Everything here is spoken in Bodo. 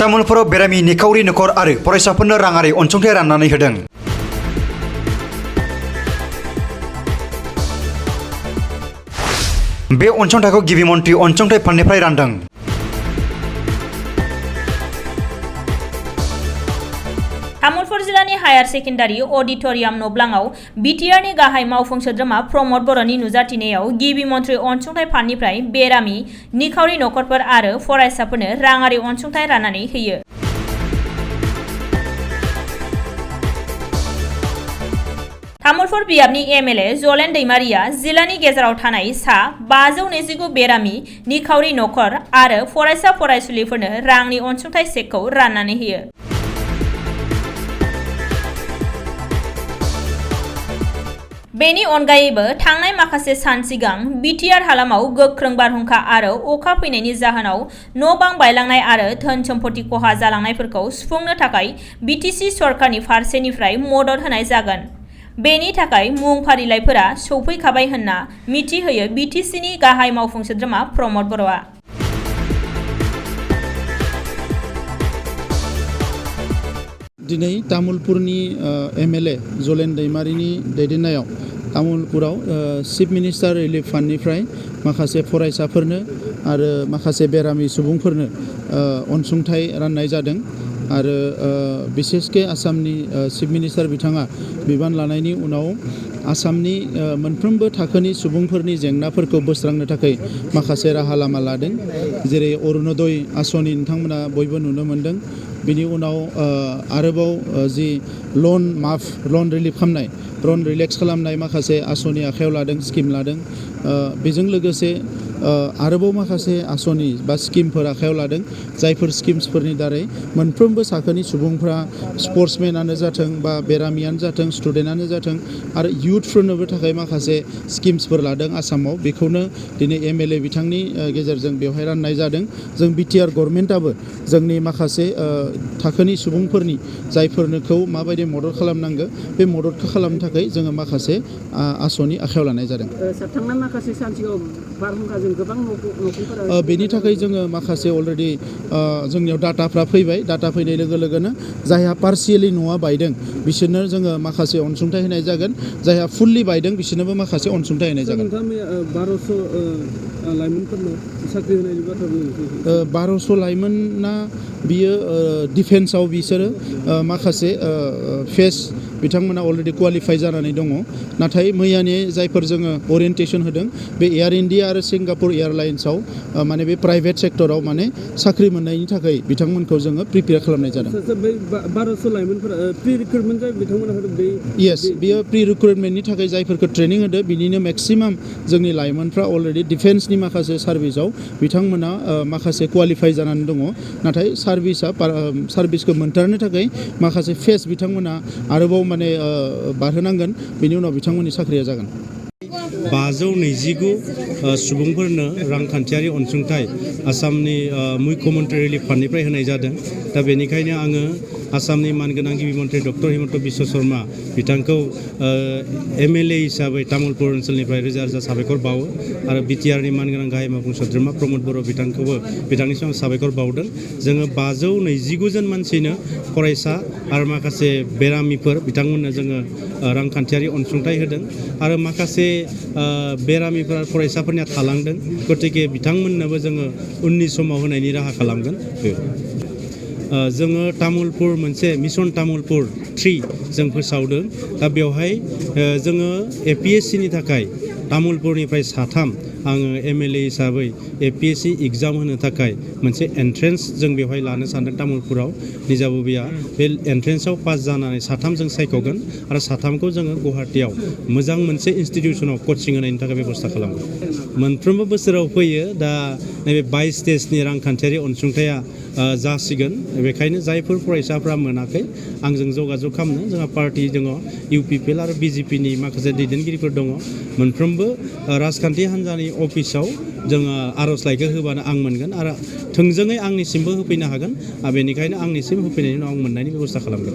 तामुलपुराव बेरामि निखावरि नखर आरो फरायसाफोरनो राङारि अनसुंथाइ राननानै होदों। बे अनसुंथाइखौ गिबि मन्थ्रि अनसुंथाइ फान्डनिफ्राय रानदों। तामुलपुर जिल्लानि हायार सेकेन्डारि अडिटोरियाम नब्लाङाव बिटिआरनि गाहाय मावफुं सोद्रोमा प्रमद बर'नि नुजाथिनायाव गिबि मन्थ्रि अनसुंथाइ फान्डनिफ्राय बेरामि निखावरि नखरफोर आरो फरायसाफोरनो राङारि अनसुंथाइ राननानै होयो। तामुलपुर बियाबनि एमएलए जलेन दैमारिया जिल्लानि गेजेराव थानाय सा 529 बेरामि निखावरि नखर आरो फरायसा फरायसुलिफोरनो रांनि अनसुंथाइ चेकखौ राननानै होयो। बेनि अनगायैबो थांनाय माखासे सान सिगां बिटिआर हालामाव गोख्रों बारहुंखा आरो अखा फैनायनि जाहोनाव न' बां बायलांनाय आरो धोन सम्पति खहा जालांनायफोरखौ सुफुंनो थाखाय बिटिसि सरकारनि फारसेनिफ्राय मदद होनाय जागोन। बेनि थाखाय मुं फारिलाइफोरा सौफैखाबाय होनना मिथिहोयो बिटिसिनि गाहाय मावफुं सोद्रोमा प्रमद बर'आ। दिनै तामुलपुरनि एमएलए जलेन दैमारिनि दैदेननायाव तामुलपुराव चिफ मिनिस्टार रिलिफ फान्डनिफ्राय माखासे फरायसाफोरनो आरो माखासे बेरामि सुबुंफोरनो अनसुंथाइ राननाय जादों आरो बिसेसके आसामनि चिफ मिनिस्टार बिथाङा बिबान लानायनि उनाव आसामनि मोनफ्रोमबो थाखोनि सुबुंफोरनि जेंनाफोरखौ बोस्रांनो थाखाय माखासे राहा लामा लादों। जेरै अरुणोदय आसनि नोंथांमोना बयबो नुनो मोन्दों। बिनि उनाव आरोबाव जि लन रिलिफ खालामनाय लन रिलेक्स खालामनाय माखासे आसनि आखायाव लादों, स्किम लादों। बेजों लोगोसे आरोबाव माखासे आसनि बा स्किमफोर आखायाव लादों, जायफोर स्किम्सफोरनि दारै मोनफ्रोमबो थाखोनि सुबुंफ्रा स्पर्ट्समेनानो जाथों बा बेरामियानो जाथों, स्टुडेन्टआनो जाथों आरो इयुथफोरनोबो थाखाय माखासे स्किम्सफोर लादों आसामाव। बेखौनो दिनै एमएलए बिथांनि गेजेरजों बेवहाय राननाय जादों। जों बिटिआर गभर्नमेन्टआबो जोंनि माखासे थाखोनि सुबुंफोरनि जायफोरनोखौ माबायदि मदद खालामनांगौ बे मददखौ खालामनो थाखाय जोङो माखासे आसनि आखायाव लानाय जादों। थांनाय माखासे सान सिगां बारहुंखाजों गोबां न'खरफोरा बेनि थाखाय जोङो माखासे अलरेडि जोंनियाव डाटाफ्रा फैबाय। डाटा फैनाय लोगो लोगोनो जायहा पार्सियेलि न'आ बायदों बिसोरनो जोङो माखासे अनसुंथाइ होनाय जागोन, जायहा फुल्लि बायदों बिसोरनोबो माखासे अनसुंथाइ होनाय जागोन। 1200 लाइमोनफोरनो साख्रि होनायनि बाथ्रा बुंदों। 1200 लाइमोना बियो डिफेन्सआव बिसोरो माखासे फेस बिथांमोना अलरेडि क्वालिफाइ जानानै दङ। नाथाय मैयानि जायफोर जोङो अरियेन्टेसन होदों बे एयार इन्डिया आरो सिंगापुर एयारलाइन्सआव माने बे प्राइभेट सेक्टराव माने साख्रि मोननायनि थाखाय बिथांमोनखौ जोङो प्रिपेयार खालामनाय जादों। 1200 लाइमोनफोरा प्रि रिक्रुटमेन्ट जाय बिथांमोना होदों बे येस, बियो प्रि रिक्रुटमेन्टनि थाखाय जायफोरखौ ट्रेनिं होदो बिनिनो मेक्सिमाम जोंनि लाइमोनफ्रा अलरेडि डिफेन्सनि माखासे सार्भिसाव बिथांमोना माखासे क्वालिफाइ जानानै दङ। नाथाय सार्भिसखौ मोनथारनो थाखाय माखासे फेस बिथांमोना आरोबाव माने बारहोनांगोन, बिनि उनाव बिथांमोननि साख्रिया जागोन। 529 सुबुंफोरनो रांखान्थियारि अनसुंथाइ आसामनि मुख्यमन्त्रि रिलिफ फान्डनिफ्राय होनाय जादों। दा बेनिखायनो आङो आसामनि मानगोनां गिबि मन्थ्रि डक्टर हिमन्त बिश्व शर्मा बिथांखौ एमएलए हिसाबै तामुलपुर ओनसोलनिफ्राय रोजा रोजा साबायखर बावो आरो बिटिआरनि मानगोनां गाहाय मावफुं सोद्रोमा प्रमद बर' बिथांखौबो बिथांनिसिम साबायखर बावदों। जोङो 529 जन मानसिनो फरायसा आरो माखासे बेरामिफोर बिथांमोननो जोङो रांखान्थियारि अनसुंथाइ होदों आरो माखासे बेरामिफोरा फरायसाफोरनिया थालांदों, गतिके बिथांमोननोबो जोङो उननि समाव होनायनि राहा खालामगोन। जोङो तामुलपुर मोनसे मिशन तामुलपुर 3 जों फोसावदों। दा बेवहाय जोङो एपिएससिनि थाखाय तामुलपुरनिफ्राय 3 आङो एमएलए हिसाबै एपिएससि एग्जाम होनो थाखाय मोनसे एन्ट्रेन्स जों बेवहाय लानो सानदों तामुलपुराव निजाबुबिया। बे एन्ट्रेन्सआव पास जानानै 3 जों सायख'गोन आरो 3खौ जोङो गुवाहाटियाव मोजां मोनसे इनस्टिटिउसनाव कचिं होनायनि थाखाय बेबस्था खालामगोन। मोनफ्रोमबो बोसोराव फैयो। दा नैबे 22 स्टेजनि रांखान्थियारि अनसुंथाइया जासिगोन। बेखायनो जायफोर फरायसाफ्रा मोनाखै आंजों जगाजग खालामनो, जोंहा पार्टि दङ, इउपिपिएल आरो बिजेपिनि माखासे दैदेनगिरिफोर दङ। मोनफ्रोमबो राजखान्थि हान्जानि अफिसाव जोङो आर'जलाइखौ होबानो आं मोनगोन आरो थोंजोङै आंनिसिमबो होफैनो हागोन। बेनिखायनो आंनिसिम होफैनायनि उनाव आं मोननायनि बेबस्था खालामगोन।